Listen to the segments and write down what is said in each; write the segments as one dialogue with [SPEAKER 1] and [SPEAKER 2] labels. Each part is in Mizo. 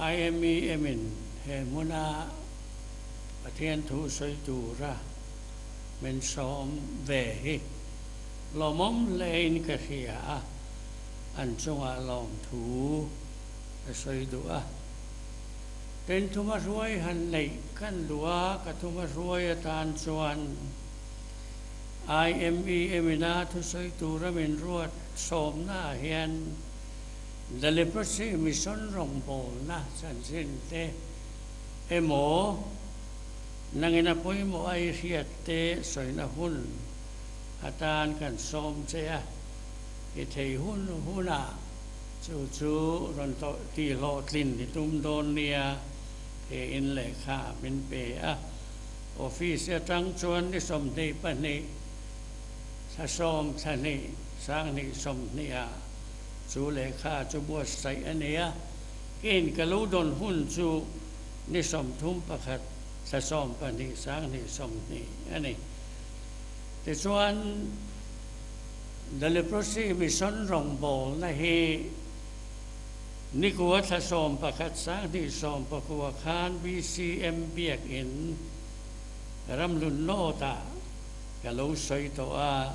[SPEAKER 1] IMEM in he hmuna Pathian thu sawi tura min sawm ve hi lawmawm hlein ka hria a, an chungah lawmthu ka sawi duh a. Tin thuma hruai han neih kan duh a, ka thuma hruai atan chuan IMEM ina thusawi tura min ruat sawmnaah hian The Leprosy Mission rawngbawlna chanchin te emaw nangin a pawimawh a i hriat te sawina hun atan kan sawm che a, i thei hun hunah chu chu rawn tih hlawhtlin i tum dawn nia tiin lehkha min pe a. Office atang chuan ni 22 thla sawm thla hnih 20 20 ah chu lehkha chu buatsaih a ni a, in ka lo dawn hun chu ni 31 thla 12 2020 a ni. Tichuan The Leprosy Mission rawngbawlna hi Nikua thla 11 2019 khan BCM Biakinn Ramhlun North-ah ka lo sawi tawh a,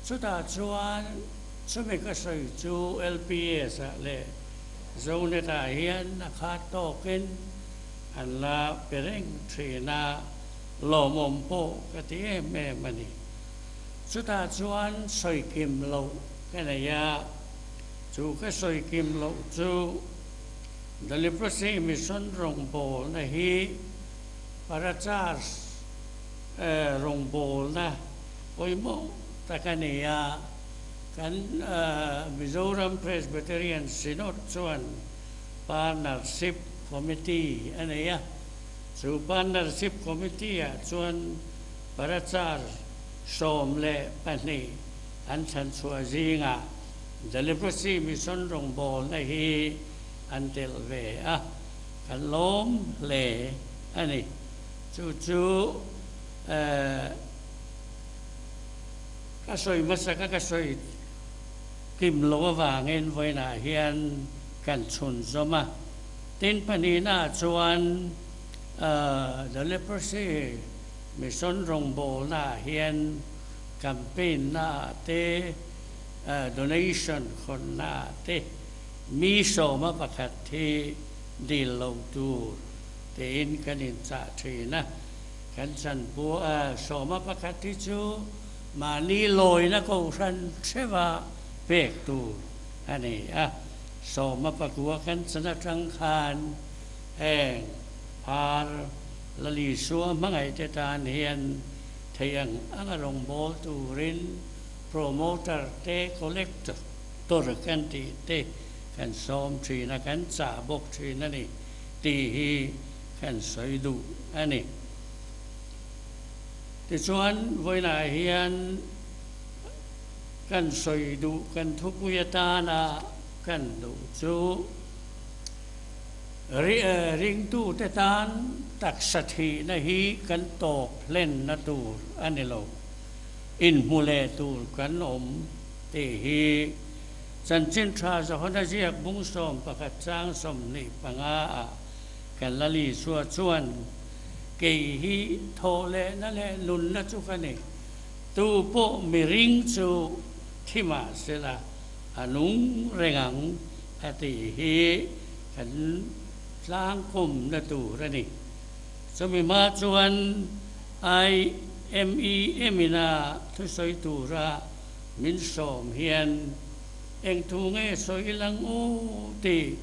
[SPEAKER 1] chutah chuan chumi ka sawi chu LPS-ah leh Zonet-ah hian a khat tawkin an la pe reng thin a, lawmawm pawh ka ti em em a ni. Chutah chuan sawi kim loh ka nei a. Chu ka sawi kim loh chu The Leprosy Mission rawngbawlna hi Parachars rawngbawlna pawimawh tak a ni a, kan Mizoram Presbyterian Synod chuan Partnership Committee a nei a, chu Partnership Committee-ah chuan Parachar 12 an thlanchhuah zingah The Leprosy Mission rawngbawlna hi an telh ve a, kan lawm hle a ni. Chu chu ka sawi hmasa ka ka sawi kim lo avangin vawiinah hian kan chhun zawm a. Tin pahnihnaah chuan The Leprosy Mission rawngbawlnaah hian campaign naah te, Donation khawnna te mi sawma pakhat hi dil lo tur tiin kan inchah thin a, kan chanpu sawma pakhat hi chu mahni lawina kohhran theuha pek tur a ni a, sawma pakua kan chan atang khan heng phar Lalisua hmangaihte tan hian thei ang anga rawngbâwl turin Promoter te Collector kan tih te kan sawm thin a, kan chah bawk thin a ni tih hi kan sawi duh a ni. Tichuan vawiinah hian kan sawi duh kan thupui atana kan duh chu ringtute tan taksa thihna hi kan tawp hlenna tur a ni lo. Inhmu leh tur kan awm tih hi Chanchin Tha Johana ziak bung 11 chang 25 ah kan la Lisua chuan, Kei hi thawh lehna leh nunna chu ka ni, tu pawh miring chu thi mah sela a nung reng ang a tih hi kan tlangkawmna tur a ni. Chumi hma chuan I MEM ina thusawi tura min sawm hian eng thu nge sawi lang u tih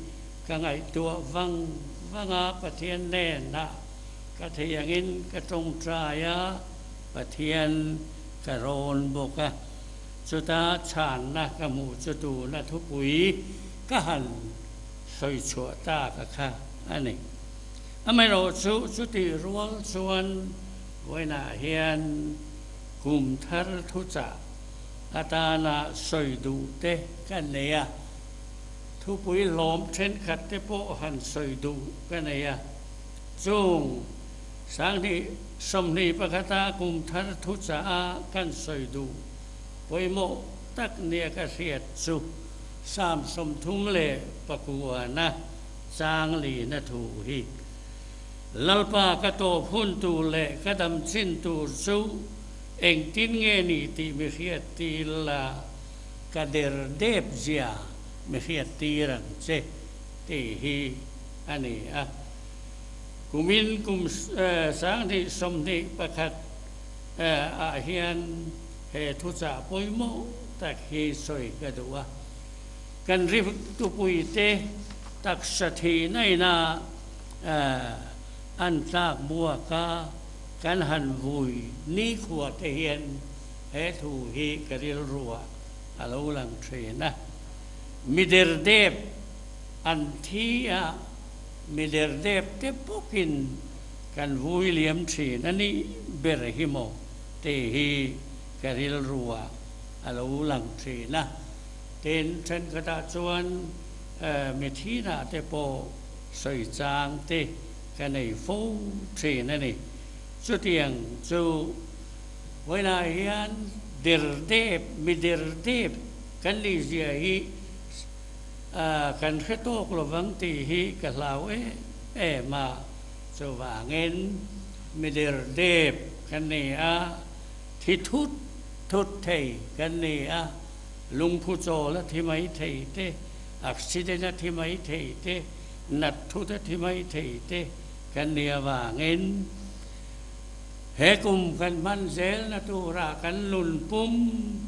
[SPEAKER 1] ka ngaihtuah vang vang a, Pathian hnenah ka thei angin ka tawngtai a, Pathian ka rawn bawk a, chuta chhanna ka hmuh chu tuna thupui ka han sawi chhuah tak a kha a ni. Amaherawhchu chutih rual chuan vawiinah hian kum thar thuchah atana sawi duh te ka nei a, thupui hlawm thenkhat te pawh han sawi duh ka nei a. Chung 2021 a kum thar thuchah a kan sawi duh pawimawh tak nia ka hriat chu Psalm 39 na. chang lina thu hi. Lalpa ka tawp hun tur leh ka dam chin tur chu engtin nge ni tih mi hriat tir la, ka der dep zia mi hriat tir ang che tih hi a ni a. Kumin kum 2021 ah hian he thuchah pawimawh tak hi sawi ka duh a. Kan rimtupuite taksa thihna ina an tlak buak a, kan han vui nikhua te hian he thu hi ka rilruah a lo lang thin a. Mi derdep an thi a, mi derdep te bawkin kan vui liam thin a nih ber hi maw tih hi ka rilruah a lo lang thin a. Tin, thenkhatah chuan mi thinah te pawh sawi chang te ka nei fo thin a ni. Chutiang chu vawiinah hian derdep, mi derdep kan nih zia hi kan hre tawk lovang tih hi ka hlau em em a. Chuvangin mi derdep kan ni a, thi thut thut thei kan ni a. Lungphu chawl a thi mai thei te, accident a thi mai thei te, nat thut a thi mai thei te kan ni avangin he kum kan hman zelna turah kan nun pum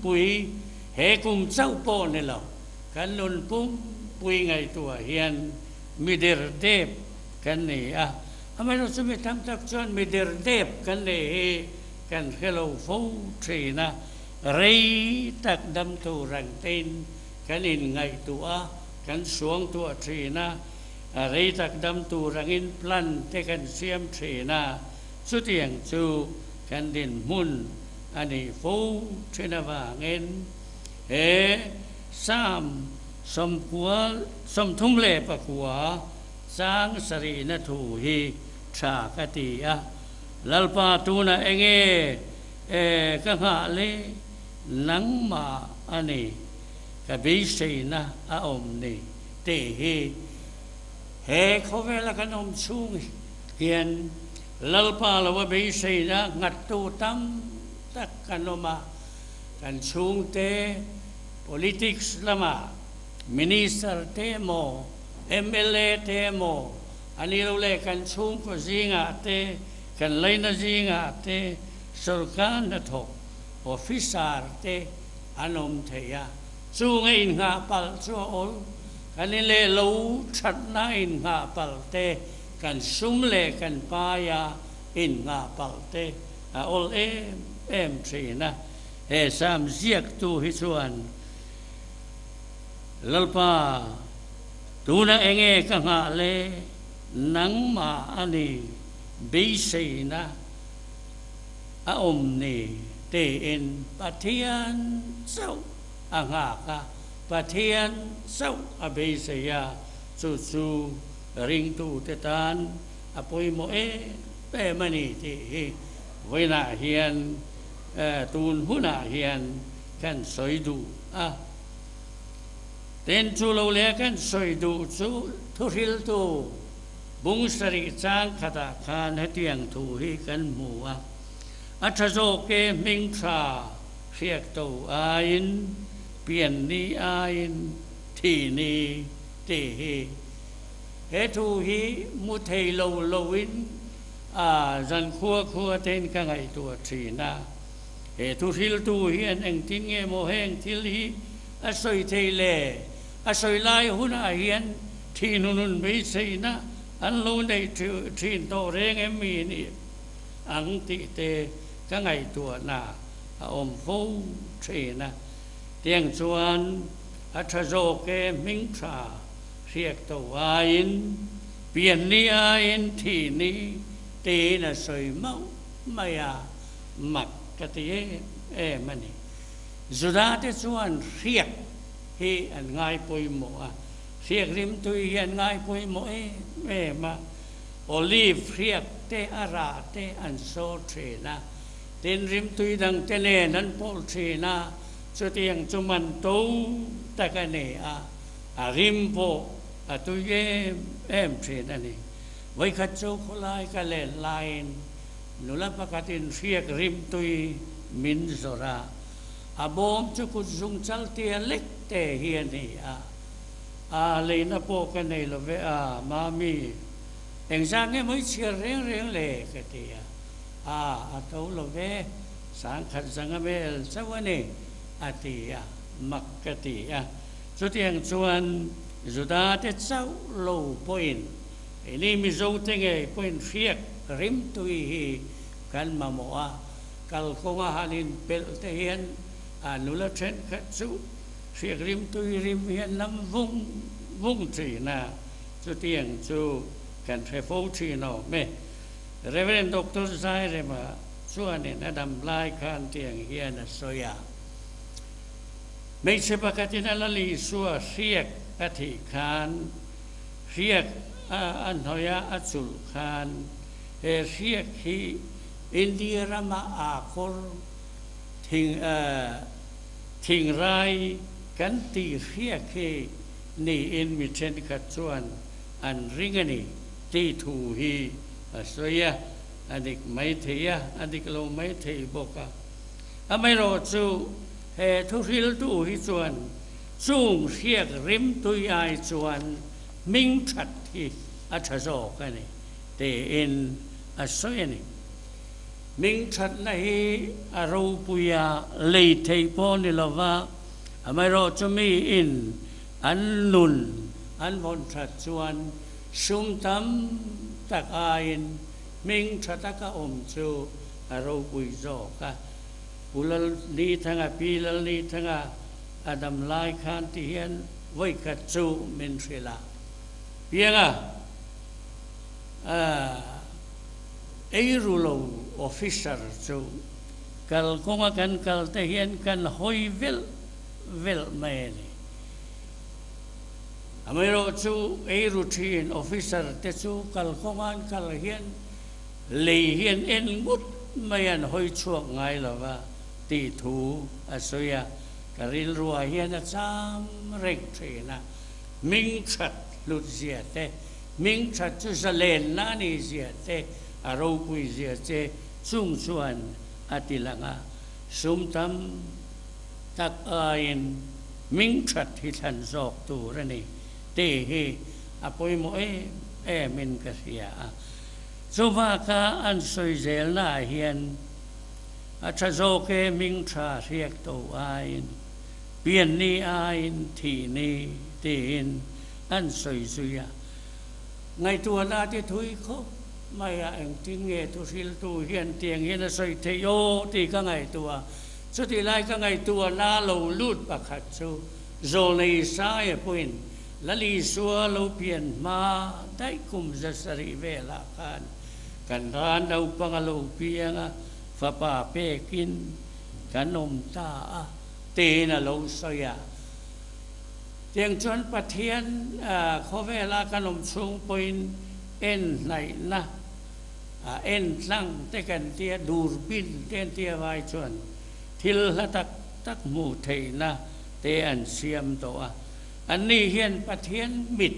[SPEAKER 1] pui, he kum chauh pawh ni lo, kan nun pum pui ngaihtuah hian mi derdep kan ni a. Amaherawhchu chu mi tam tak chuan mi derdep kan nih hi kan hre lo fo thin a. Rei tak dam tur ang tein kan inngaihtuah a, kan suangtuah thin a, rei tak dam tur angin plan te kan siam thin a, chutiang chu kan dinhmun a nih fo thin avangin he Psalm 39 chang sarihna thu hi tha ka ti a, Lalpa tunah enge E, ka nghah le, nangmah a ni, ka beiseina a awm ni tih hi he khawvela kan awm chhung hian Lalpa lo a beiseina nghattu tam tak kan awm a, kan chhungte politics lamah minister te emaw, mla te emaw, a ni lo leh kan chhungkaw zingah te, Kan leina zingah te sorkar hnathawk officer te an awm thei a, chung a innghah palh chu a awl. Kan in leh lo thatna innghah palh te, kan sum leh kan paia innghah palh te a awl em em thin a. He Sam ziaktu hi chuan, Lalpa, tunah enge ka nghah le? Nangmah a ni beiseina a awm ni tiin Pathian chauh a nghak a, Pathian chauh a beisei a, chu chu ringtute tan a pawimawh em em a ni tih hi vawiinah hian tun hunah hian kan sawi duh a. Tin, chu lo leh kan sawi duh chu thuhriltu bung sarih chang khatah khan hetiang thu hi kan hmu a, A tha zawk e hming tha hriak to aiin pian ni aiin thi ni tih hi. He thu hi mu thei lo loin a zan khua khua tein ka ngaihtuah thin a. He thuhriltu hian engtin nge maw heng thil hi A sawi thei le, a sawi lai hunah hian thihnunun beiseina an lo neih thin tawh reng em mi nih ang tih te ka ngaihtuahna a awm fo thin a. Tiang chuan a tha zawk e hming tha hriak to aiin pian ni aiin thih ni tiin a sawi mauh mai a, mak ka ti em em a ni. Judate chuan hriak hi an ngai pawimawh a, hriak rimtui hi an ngai pawimawh em em a, olive hriak te a rah te an sawr thin a, tin rimtui dang te nen an pawlh thin a, chutiang chu man to tak a ni a, a rim pawh a tui em em thin a ni. Vawikhat chu khawlai ka len laiin nula pakhatin hriak rimtui min zawrh a, a bawm chu kut zung chal tia lek te hi a ni a, a leina pawh ka nei lo ve a, Mami, engzah nge maw i chhiar reng reng le? ka ti a, a, a to lo ve, sangkhat zanga vel chauh a ni, a ti a, mak ka ti a. Chutiang chuan Juda-te chauh lo pawhin, keini Mizote ngei pawhin hriak rimtui hi kan mamawh a, kalkawnga han inpelh te hian a nula thenkhat chu hriak rimtui rim hian lam vung vung thin a, chutiang chu kan hre fo thin awm e. Rev. Doctor Zairema chuanin a dam lai khan tiang hian a sawi a. Hmeichhe pakhatin a Lal Isua hriak a thih khan, hriak a a hnawih a a chulh khan, he hriak hi India rama aa kawr thing thingrai kan tih hriak hi niin mi thenkhat chuan an ring a ni tih thu hi a sawi a, a dik maithei a, a dik lo maithei bawk a. Amaherawhchu, he thuhriltu hi chuan chung hriak rimtui ai chuan hming that hi a tha zawk a ni, tiin a sawi a ni. Hming thatna hi a ropuia lei theih pawh ni lova, amaherawhchu miin an nun an vawn that chuan sum tam tak aiin hming tha taka awm chu a ropui zawk a. Pu Lalnithanga, Pi Lalnithanga a dam lai khan ti hian vawikhat chu min hrilh a. Pianga, Eiru lo officer chu kalkawnga kan kal te hian kan hawi velh velh mai a ni. Amaherawh chu eiru thin officer te chu kalkawnga an kal hian Lei hian en ngut mai an hawi chhuak ngai lo va tih thu a sawi a, ka rilruah hian a cham reng thin a, hming that hlut zia te, hming that chu zalenna a nih zia te, a ropui zia che chung chuan a ti lang a, sum tam tak aiin hming that hi thlan zawk tur a ni tih hi a pawimawh em emin ka hria a. Chuvaka an sawi zelnaah hian a tha zawk e hming tha hriak to aiin, pian ni aiin thih ni tiin an sawi zui a. Ngaihtuahna ti thui khawp mai a, engtin nge thuhriltu hian tiang hian a sawi theih aw tih ka ngaihtuah a. Chutih lai ka ngaihtuahna lo lut pakhat chu Zawlnei Isaia pawhin Lal Isua lo pian hma daih kum zasarih velah khan kan ran naupang a lo piang a, fapa pekin kan awm ta a, tiin a lo sawi a. Tiang chuan Pathian khawvela kan awm chhung pawhin en hnaihna, en tlang te kan tia, durbin te an tia vai chuan thil hla tak tak hmuh theihna te an siam tawh a. Anni hian Pathian mit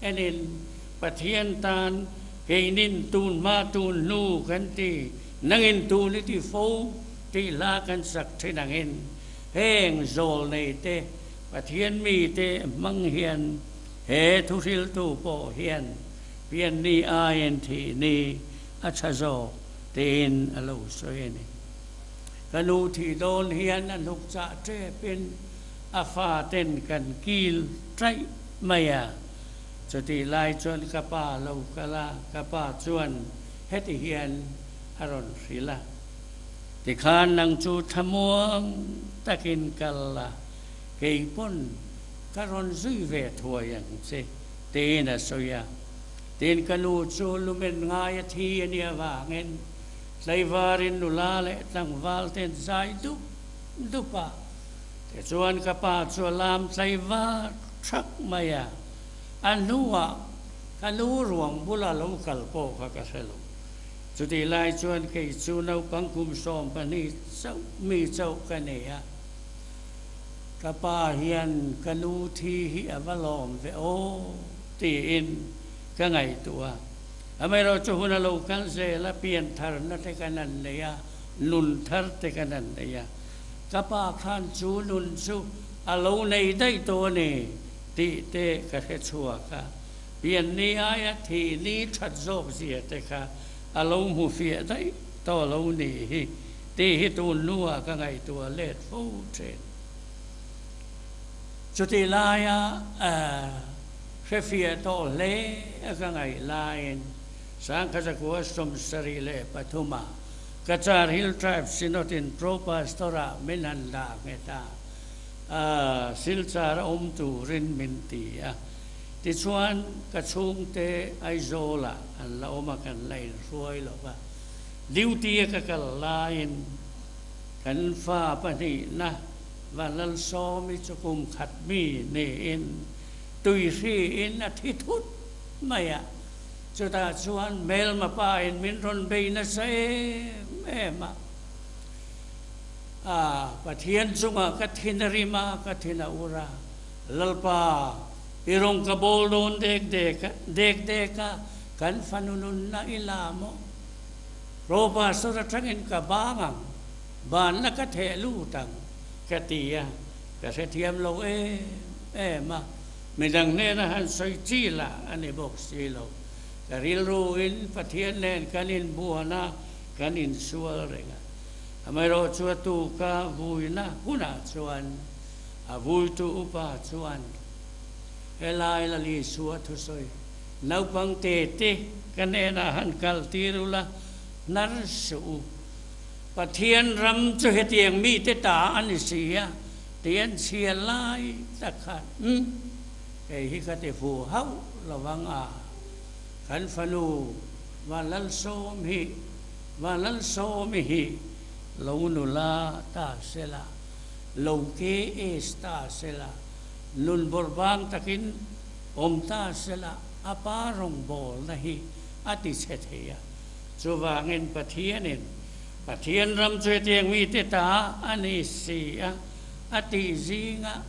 [SPEAKER 1] enin Pathian tan keinin tun hma tun hnu kan ti, nangin tun i ti fo tih hla kan sak thin angin heng zawl nei te Pathian mite hmang hian he thuhriltu pawh hian pianni aiin thihni a tha zawk tiin a lo sawi a ni. Ka nu thih dawn hian a hnuk chah tepin A faten kan kil taih mai a, chutih lai chuan ka pa lo kal a, ka pa chuan heti hian a rawn hrilh a, Tikhan nang chu thlamuang takin kal la, kei pawn ka rawn zui ve thuai ang che, tiin a sawi a. Tin, ka nu chu lumen ngai a thi a nih avangin tlaivarin nula leh tlangval ten zai dup dup a, Tichuan ka pa chu a lam tlai var thak mai a, a hnuah ka nu ruang bula lo kal pawh kha ka hre lo. Chutih lai chuan kei chu naupang kum 12 chauh mi chauh ka nei a, ka pa hian ka nu thi hi a va lawm ve aw ti. tiin ka ngaihtuah a. Amaherawhchu hun a lo kal zel a, pian tharna te kan han nei a, nun thar te kan han nei a. Ka pa khan chu nun chu a lo nei daih tawh a ni tih te ka hre chhuak a. Pian ni aia thih ni that zawk zia te kha a lo hmu fiah daih tawh lo ni hi tih hi tun hnuah ka ngaihtuah let fo thin. Chutih laia hre fiah tawh hle a ka ngaih laiin Sangkhazakua 73 ah Cachar Hill Tribe Synod in Pro Pastor ah min han dah nghet a, Silchar a awm turin min ti a. Tichuan ka chhungte Aizawlah an la awm a, kan la inhruai lo va. Duty a ka kal laiin kan fa pahnihna Vanlalsawmi chu kum khat mi niin tuihriin a thi thut mai a. Chutah chuan hmelma pa in min rawn bei nasa em em a. A, Pathian chungah ka thin a rim a, ka thin a ur a. Lalpa, i rawn ka bawl dawn dek dek a, dek dek a, kan fanu nunna i la maw? Ro pastor atangin ka bang ang, banna ka theh lut ang, ka ti a, ka hrethiam lo em em a. Midang hnena han sawi chi lah a ni bawk si lo. Ka rilruin Pathian nen kan inbuan a, kan insual reng a. Amaherawhchu a tuka vuina hunah chuan a vuitu upa chuan helai la Isua thusawi naupang te te ka hnenah han kal tir ula, hnar suh u. Pathian ram chu hetiang mite ta a ni si a. Tih an chhia lai tak khan umm kei hi ka ti fu hauh lo vang a, kan fanu Vanlalsawm hi Vanlalsawmi hi lo nula ta sela, lo KS ta sela, nun bawrhbang takin awm ta sela a pa rawngbawlna hi a ti chhe thei a. Chuvangin Pathianin Pathian ram chu hetiang mite ta a ni si a, a tih zingah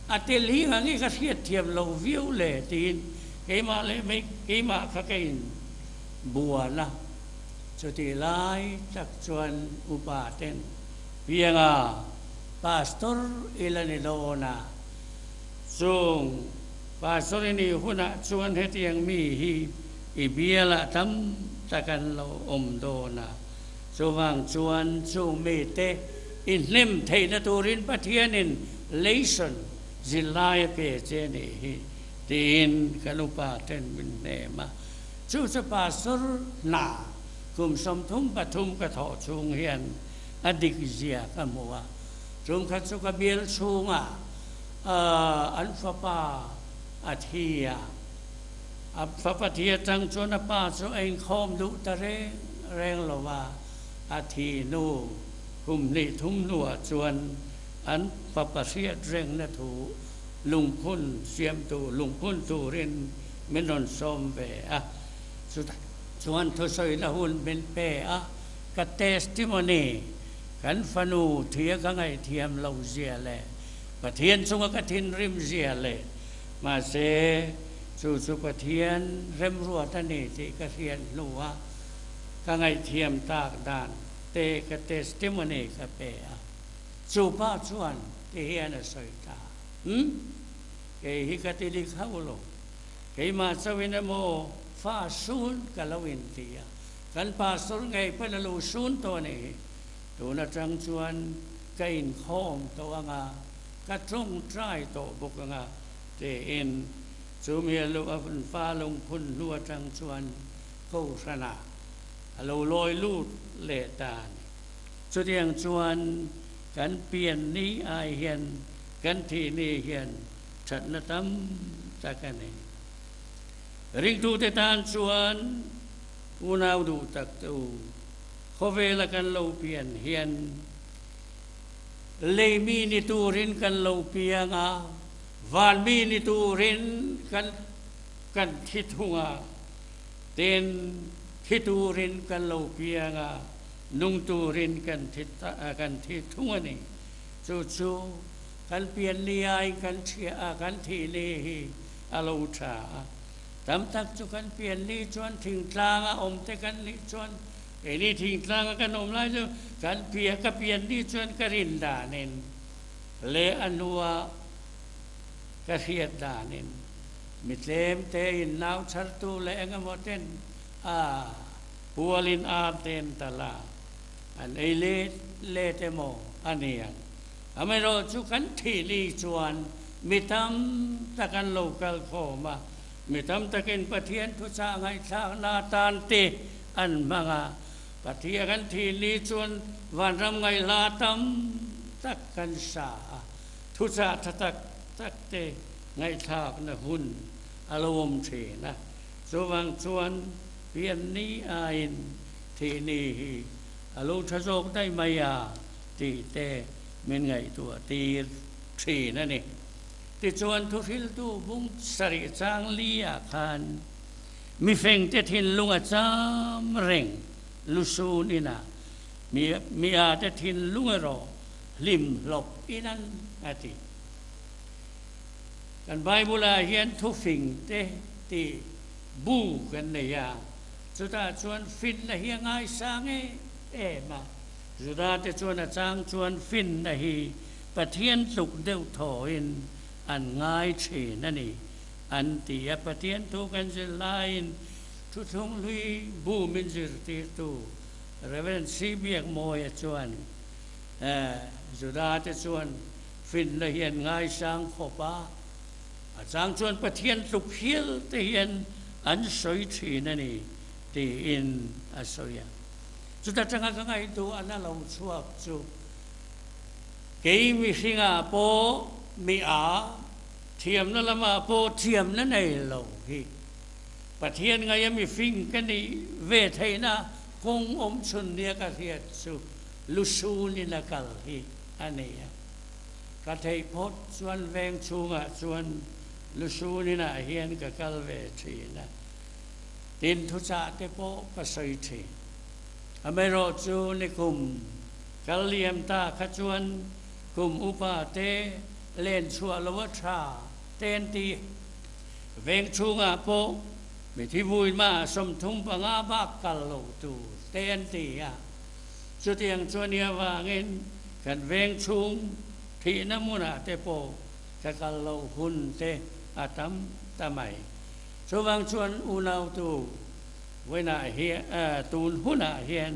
[SPEAKER 1] a tel hi nga nge ka hriat thiam lo viau le tiin keimah leh mai keimah kha ka in buan a. Chutih lai tak chuan upa ten pianga pastor i la ni dawn a, chung pastor i nih hunah chuan hetiang mi hi i bialah tam tak an lo awm dawn a. Chuvang chuan chung mite i hnem theihna turin Pathianin lesson zirlai a pe che nih hi tiin kan upa ten min hnem a. Chu chu Pastor hna kum 33 ka thawh chhung hian a dik zia ka hmu a. Chungkhat chu ka bial chhungah an fapa a thi a. A fapa thi atang chuan a pa chu a inkhawm duh ta reng reng lo va, a thi hnu kum hnih thum hnuah chuan an fapa hriat rengna thu lungphun siamtu lungphun turin min rawn sawm ve a. Chutah chuan thusawina hun min pe a, ka testimony kan fanu thia ka ngaihthiam lo zia leh Pathian chunga ka thinrim zia leh Mahse, chu chu Pathian remruat a ni tih ka hriat hnuah ka ngaihthiam tak dan te ka testimony ka pe a. Chu pa chuan ti hian a sawi ta, Umm, kei hi ka ti dik hauh lo. Keimah chauhin emaw fa sun ka lo inti a, kan pastor ngei pawn a lo sun tawh a nih hi. Tun atang chuan ka inkhawm tawh ang a. Ka tawngtai tawh bawk anga tiin chu mi a lu a fa lungphun hnu atang chuan kohhranah a lo lawi lut leh ta a ni. Chutiang chuan kan pian ni ai hian kan thih ni hian thatna tam tak a nei. Ringtute tan chuan unau duh tak te u, khawvela kan lo pian hian Lei mi ni turin kan lo piang a, van mi ni turin kan kan thi thung a. Tin, thi turin kan lo piang a, nung turin kan thi kan thi thung a ni. Chu chu kan pian ni aiin kan thia a, kan thih ni hi a lo tha a. Tam tak chu kan pian ni chuan thingtlanga awm te kan nih chuan keini thingtlanga kan awm lai chu kan pia ka pian ni chuan ka rin danin leh a hnua ka hriat danin mi tlem tein nau chhartu leh eng emaw ten a hualin ar ten tal a an ei let let emaw a ni ang. Amaherawh chu kan thih ni chuan mi tam tak an lo kal khawm a, mi tam takin Pathian thuchah ngaihthlakna atan te an hmang a. Pathian kan thih ni chuan vanram ngaihla tam tak kan sa a, thuchah tha tak tak te ngaihthlakna hun a lo awm thin a. Chuvang chuan pian ni aiin thih ni hi a lo tha zawk daih mai a. Tih te min ngaihtuah tir thin a ni. Tichuan thuhriltu bung sarih chang li ah khan mifengte thinlung a cham reng lusun inah mi mi a te thinlung erawh hlim hlawp inan a ti. Kan Bible ah hian thufing te tih bu kan nei a, chutah chuan finna hi a ngaisang em em a. Judate chuan a chang chuan finna hi Pathian tluk deuh thawhin an ngai thin a ni, an ti a. Pathian thu kan zir laiin Thuthlung hlui bu min zirtirtu Rev. C. Biakmawia chuan, Judate chuan finna hi an ngaisang khawp a, a chang chuan Pathian tluk hial te hian an sawi thin a ni, tiin a sawi a. Chuta tanga ka ngaihtuah na lo chhuak chu kei mihringah pawh mi a, thiamna lamah pawh thiamna nei lo hi Pathian ngaia mifing ka nih ve theihna kawng awm chhun nia ka hriat chu lusunin a kal hi a ni a. Ka theih phawt chuan veng chhungah chuan lusunin ah hian ka kal ve thin a. Tin thuchah te pawh ka sawi thin. Amaherawh chu nikum kal liam ta kha chuan kum upa te len chhuah lo a tha te an ti. Veng chhungah pawh mithi vuima 35 bak kal lo tur te an ti a. Chutiang chuan i avangin kan veng chhung thihna hmunah te pawh ka kal loh hun te a tam ta mai. Chuvang chuan unautu vawiinah hian tun hunah hian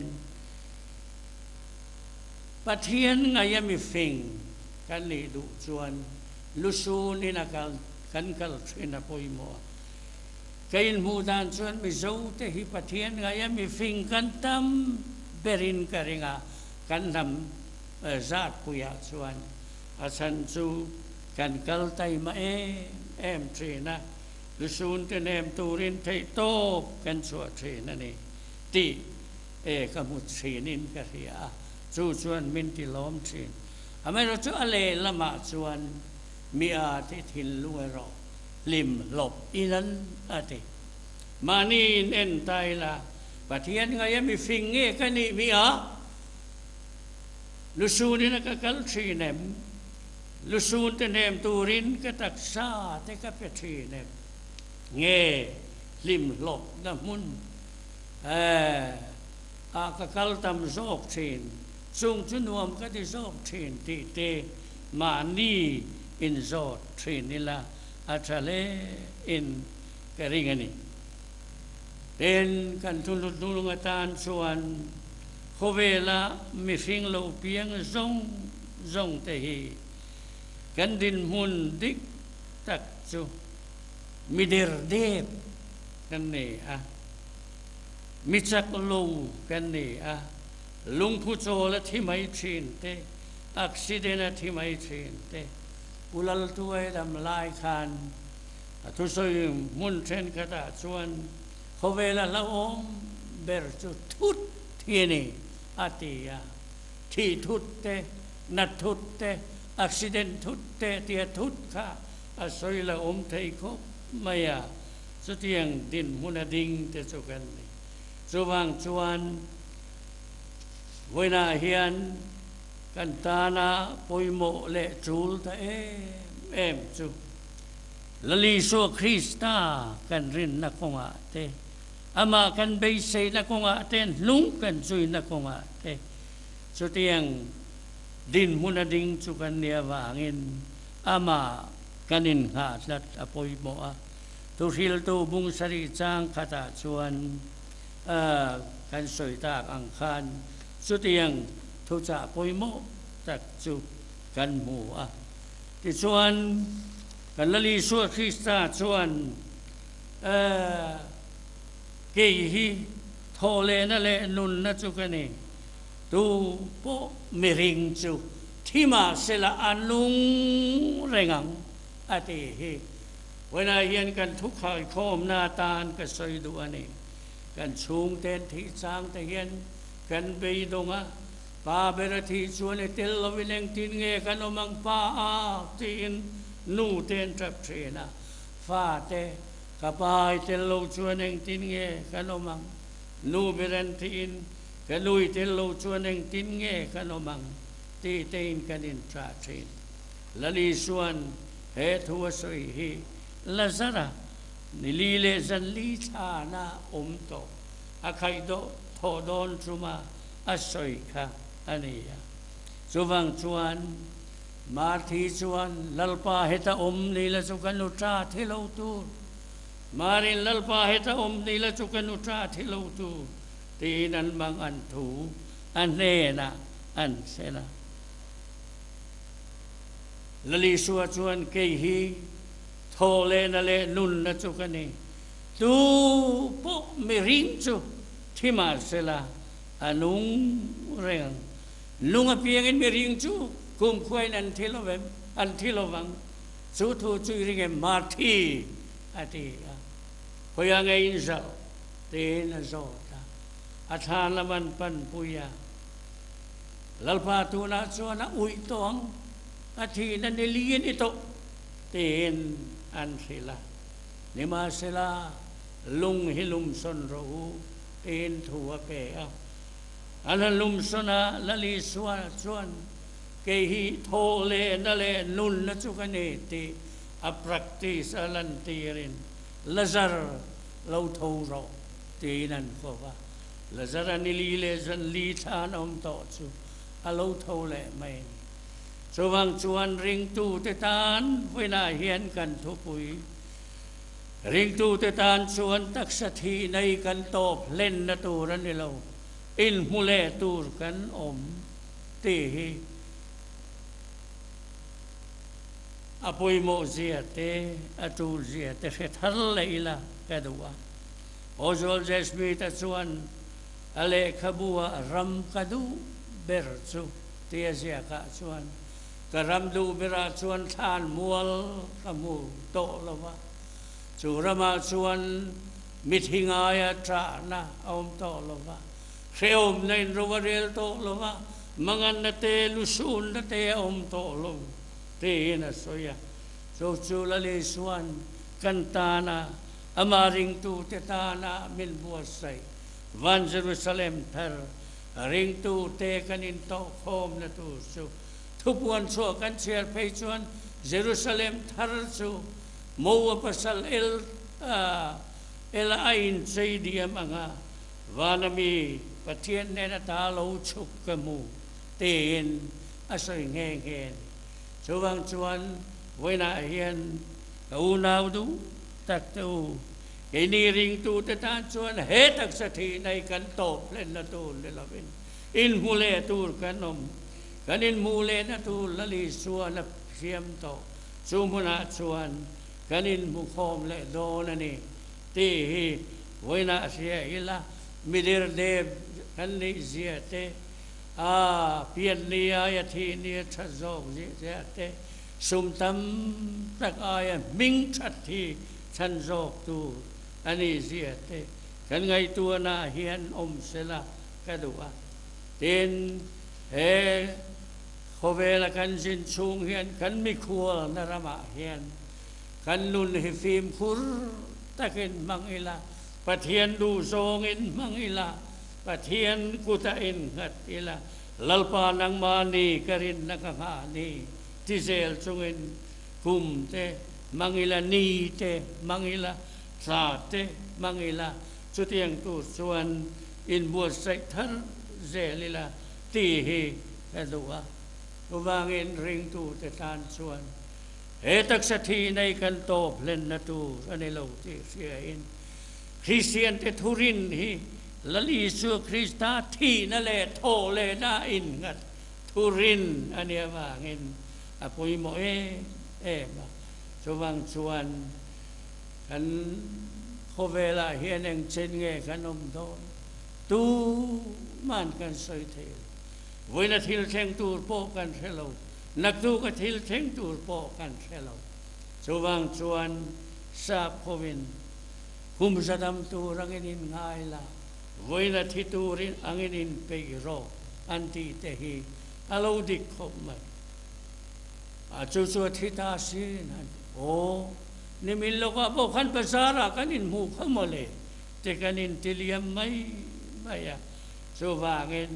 [SPEAKER 1] Pathian ngaia mifing kan nih duh chuan lusunin a kal kan kal thin a pawimawh a. Ka inhmuh dan chuan Mizote hi Pathian ngaia mifing kan tam berin ka ring a, kan hnam zatpuiah chuan a chhan chu kan kal taima em em thin a. Lusun te nem turin theihtawp kan chhuah thin a ni tih e ka hmu thinin ka hria a, chu chuan min ti lawm thin. Amaherawh chu a lehlamah chuan mi a te thinlung erawh hlim hlawp inan a ti. Mahni in en ta ila, Pathian ngaia mi fing nge ka nih mi a? Lusunin a ka kal thin em? Lusun te hnem turin ka taksa te ka pe thin em? Nge hlim hlawpna hmun ah ka kal tam zawk thin, chung chu nuam ka ti zawk thin tih te mahni inzawt thin ila a tha hle in ka ring a ni. Tin, kan thunhlutnung atan chuan khawvela mihring lo piang zawng zawng te hi kan dinhmun dik tak chu mi der dep kan ni a, mi chak lo kan ni a, lungphu chawl a thi mai thin te, accident a thi mai thin te, Pu Laltuai dam lai khan a thusawi hmun thenkhatah chuan khawvela hlauhawm ber chu thut thi a ni a ti a. Thih thut te, nat thut te, accident thut te tia thut kha a sawi la awm thei khawp mai a, chutiang dinhmun a ding te chu kan ni. Chuvang chuan vawiinah hian kan tana pawimawh leh tul ta em em chu. Lal Isua Krista kan rinna kawngah te, amah kan beiseina kawngah te, hnung kan zuina kawngah te chutiang dinhmun a ding chu kan nih avangin amah kan innghah tlat a pawimawh a. Thuhriltu bung sarih chang khatah chuan kan sawi tak ang khan chutiang thuchah pawimawh tak chu kan hmu a. Tichuan, kan Lal Isua Krista chuan, Kei hi thawhlehna leh nunna chu ka ni, tu pawh mihring chu thi mahsela a nung reng ang, a ti hi. Vawiinah hian kan thu khaikhawmna atan ka sawi duh a ni. Kan chhungten thih chang te hian kan beidawng a, Pa ber a thih chuan i tel lovin engtin nge kan awm ang pa a? tiin nu te an tap thin a. Fate, ka pa i tel lo chuan engtin nge kan awm ang? Nu ber an thihin ka nu i tel lo chuan engtin nge kan awm ang? tih tein kan inṭah thin. Lal Isua'n he thu a sawi hi Lazara ni li leh zan li thlana awm tawh a khaih dawh thawh dawn ṭuma a sawi kha a ni a. Chuvang chuan Marthi chuan, Lalpa heta awm ni la chu ka nu ṭa thi lo tur. Marin, Lalpa heta awm ni la chu ka nu ṭa thi lo tur, tiin an mang an thu a hnenah an thlen a. Lal Isua chuan, Kei hi thaw lehna leh nunna chu ka ni. Tu pawh mihring chu thi mahsela a nung reng ang. Nung apiangin mihring chu kumkhuain an thi lo em? An thi lo vang. Chu thu chu i ring em? Marthi a ti a. Khawiah nge in zalh? tiin a zawt a. A thla lam an panpui a. Lalpa tunah chuan a uih tawh ang, a thihna ni li a ni tawh, tiin an hrilh a. Nimahsela, lung hi lumsawn rawh u, tiin thu a pe a. A hla lumsawn a, Lal Isua chuan, Kei hi thaw leh na leh nunna chu ka ni tih a practice a lantirin, Lazar, lo tho rawh, tiin an ko va. Lazara ni li leh zan li thla an awm tawh chu a lo tho leh mai a ni. Chuvang chuan ringtute tan vawiinah hian kan thupui, Ringtute tan chuan taksa thih nei kan tawp hlenna tur a ni lo, inhmu leh tur kan awm tih hi a pawimawh zia te, a tul zia te hre thar leh ila ka duh a. Oswald J. Smith-a chuan a lehkhabu-ah ram ka duh ber chu tia ziakah chuan, Ka ram duh berah chuan thlan mual ka hmu tawh lo va, chu ramah chuan mithi ngaia ṭahna a awm tawh lo va, hrehawmna in ro a rel tawh lo va, manganna te, lusunna te a awm tawh lo, tiin a sawi a. Chu chu Lal Isua'n kan tana, amah ringtute tana min buatsaih Van Jerusalem thar ringtute kan intawhkhawmna tur chu Thupuan chhuah kan chhiar phei chuan Jerusalem thar chu Moa pasal El Ela a inchei diam ang a, vana mi Pathian hnen ata lo chhuk ka hmu tiin a sawi nghe nghe a ni. Chuvang chuan vawiinah hian ka unau duh tak te u, keini ringtute tan chuan he taksa thihna hi kan tawp hlenna tur ni lovin inhmu leh tur kan awm. Kan inhmuh lehna tur Lal Isuan a siam tawh. Chu hmunah chuan kan inhmu khawm leh dawn a ni tih hi vawiinah hria ila, midir dep kan nih zia te, a pian ni aia thih ni a that zawk zia te, sum tam tak aia hming that hi chhan zawk tur a nih zia te kan ngaihtuahnaah hian awm sela ka duh a. Tin, he khawvela kan zin chhung hian kan mikhualna ramah hian kan nun hi fimkhur takin hmang ila, Pathian duhzawngin hmang ila, Pathian kuta innghat ila, Lalpa nangmahni ka rinna ka nghah ni ti zel chungin kum te hmang ila, ni te hmang ila, thla te hmang ila, chutiang tur chuan inbuatsaih thar zel ila tih hi ka duh a. Chuvangin ringtute tan chuan he taksa thi nei kan tawp hlenna tur a ni lo tih hriain Kristiante thurin hi Lal Isua Krista thihna leh thawh lehna innghat thurin a nih avangin a pawimawh em em a. Chuvang chuan kan khawvelah hian engchen nge kan awm dawn tuman kan sawi thei lo. Vawiina thil thleng tur pawh kan hre lo, naktuka thil thleng tur pawh kan hre lo. Chuvang chuan sap hovin kum zadam tur angin in ngai la, vawiina thi turin angin in peih rawh an tih te hi a lo dik khawp mai. A chu chu a thi ta sin an ti. Aw, nimin lawkah pawh khan bazar ah kan inhmuh kha mawle te kan intiliam mai mai a. Chuvangin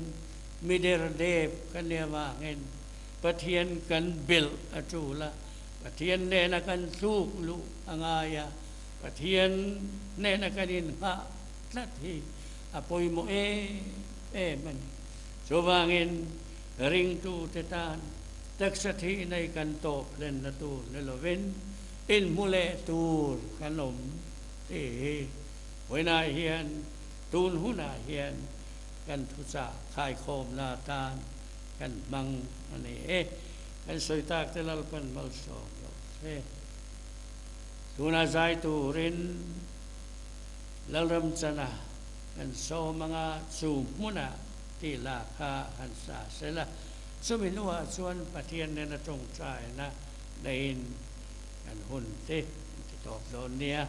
[SPEAKER 1] mi derdep kan nih avangin Pathian kan belh a tul a, Pathian nena kan tluk luh a ngai a, Pathian nena kan inghah tlat hi a pawimawh em em a ni. Chuvangin ringtute tan taksa thih nei kan tawp hlenna tur ni lovin inhmu leh tur kan awm tih hi vawiinah hian Tun hunah hian kan thuchah khaikhawmna atan kan hmang a ni e. Kan sawi tak te Lalpan malsawm lo se. Tuna zai turin Lalramchana kan sawm anga chu hmunah tih lah kha han sa sela. Chumi hnuah chuan Pathian nena tawngtaina neiin kan hun te an ti tawp dawn nia.